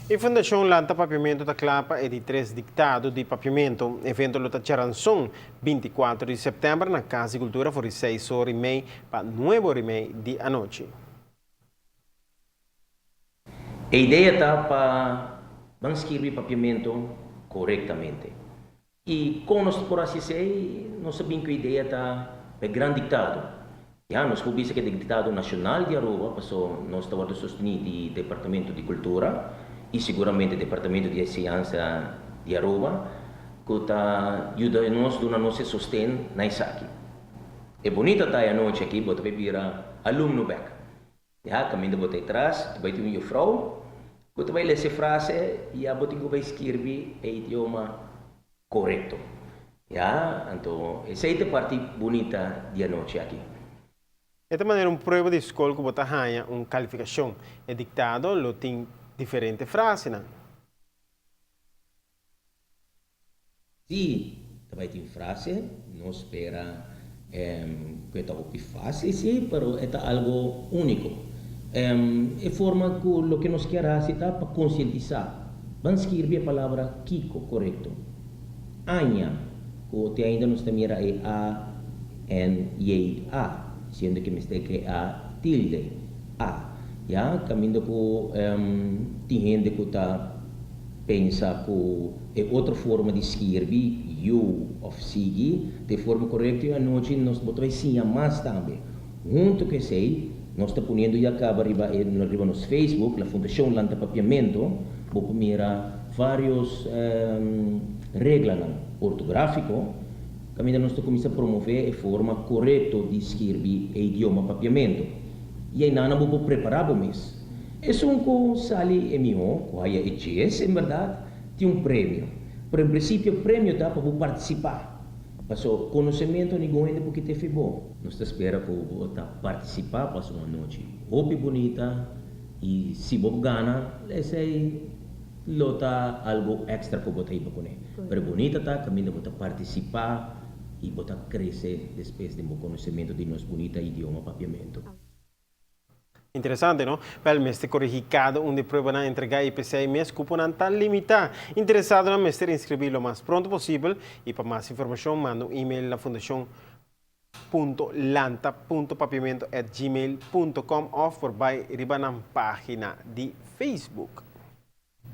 E Fundashon Lanta Papiamento ta kla pa e di tres diktado di Papiamento. Evento lo ta djaranson, 24 di sèptèmber na Kas di Kultura for di seis or i mei pa nuebe or i mei di anochi. E idea ta pa ban skirbi Papiamento korektamente. I kon nos por hasi esei? Nos a bin ku e idea ta pa e gran diktado. Ya, nos por bisa ku e diktado nashonal di Aruba, paso nos ta wòrdu sostení di Departamento di Kultura i siguramente Departamento di Enseñansa di Aruba ku ta yuda nos duna nos e sosten na esaki. E bunita ta e anochi aki bo ta bai bira alumno bèk. Ya, kaminda bo ta e tras, ta bai tin un jufrou ku ta bai lesa e frase i ya bo tin ku bai skirbi e idioma korekto. Ya, anto esei ta e parti bunita di anochi aki. E ta manera un prueba di skol ku bo ta haña un kalifikashon. E diktado lo tin diferente frasenan. Sí, ta bai tin frase, no spera ku e ta hopi fásil sí, pero e ta algo úniko. E forma ku loke nos kier hasi ta pa konsientisá. Ban skirbi e palabra kiko korekto. Aña, ku te ainda nos ta mira e a, n, y, a, siendo ke mester ke a tilde, a. Ya, kaminda ku tin hende ku ta. Pensa ku e otro forma di skirbi, yu òf sigui, ta e forma korekto i anochi nos bo ta bai siña mas tambe. Huntu ku esei, nos ta poniendo ya kaba riba e riba nos Facebook, La Fundashon Lanta Papiamento, bo por mira vários reglanan ortográfiko kaminda nos ta kuminsá promové e forma korekto di skirbi e idioma papiamento. I einan bo por prepará bo mes. Esun ku sali e mihó, ku haya e ches, en bèrdat, tin un premio. Pero en prinsipio premio ta pa bo partisipá. Paso konosementu ningun hende por kita efe bo. Nos ta spera ku bo ta partisipá paso un anochi hopi bunita i si bo gana esei lo ta algu èkstra ku bo ta hiba kuné. Pero bunita ta kaminda bo ta partisipá i bo ta krese despues den bo konosementu di nos bunita idioma papiamentu. Interesante, no? Wel, mester corrigi cada un di pruebanan entrega y p'esey mes cuponan ta limita. Interesadonan mester inscribi lo mas pronto posibel y pa mas informacion manda un email na fundacion punto lanta punto papiamento at gmail punto com of por bay riba nan pagina di Facebook.